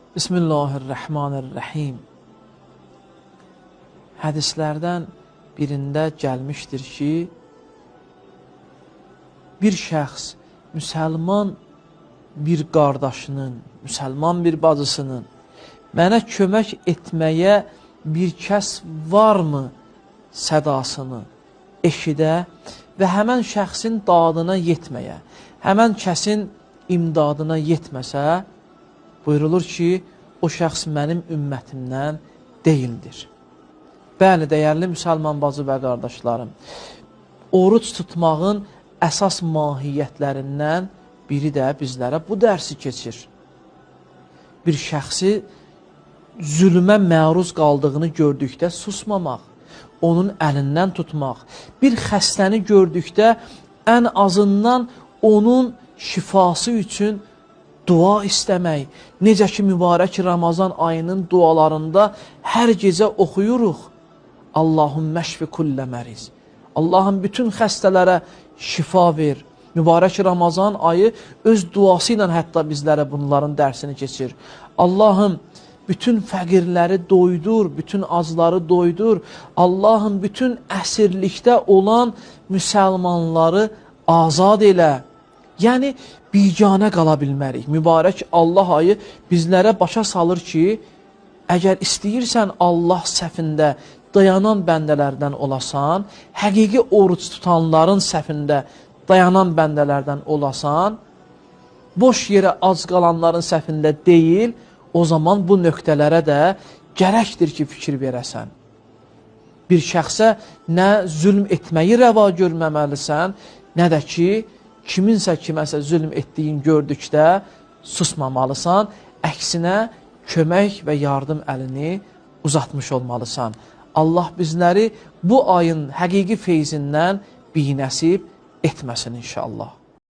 Bismillahirrahmanirrahim. Hədislərdən birində gəlmişdir ki, bir şəxs müsəlman bir qardaşının, müsəlman bir bacısının mənə kömək etməyə bir kəs varmı sədasını eşidə və həmən şəxsin dadına yetməyə, həmən kəsin imdadına yetməsə, buyurulur ki, o şəxs mənim ümmətimdən deyildir. Bəli, dəyərli müsəlman bacı və qardaşlarım, oruc tutmağın əsas mahiyyətlərindən biri də bizlərə bu dərsi keçir. Bir şəxsi zülmə məruz qaldığını gördükdə susmamaq, onun əlindən tutmaq, bir xəstəni gördükdə ən azından onun şifası üçün dua istəmək. Necə ki, mübarək Ramazan ayının dualarında hər gecə oxuyuruq. Allahümmə şfi kullə məriz. Allahım bütün xəstələrə şifa ver. Mübarək Ramazan ayı öz duası ilə hətta bizlərə bunların dərsini keçir. Allahım bütün fəqirləri doydur, bütün acları doydur. Allahım bütün əsirlikdə olan müsəlmanları azad elə. Yəni, biganə qala bilmərik. Mübarək Allah ayı bizlərə başa salır ki, əgər istəyirsən Allah səhvində dayanan bəndələrdən olasan, həqiqi oruc tutanların səhvində dayanan bəndələrdən olasan, boş yerə ac qalanların səhvində deyil, o zaman bu nöqtələrə də gərəkdir ki, fikir verəsən. Bir şəxsə nə zülm etməyi rəva görməməlisən, nə də ki, kiminsə kiməsə zülm etdiyin gördükdə susmamalısan, əksinə kömək və yardım əlini uzatmış olmalısan. Allah bizləri bu ayın həqiqi feyzindən binəsib etməsin inşallah.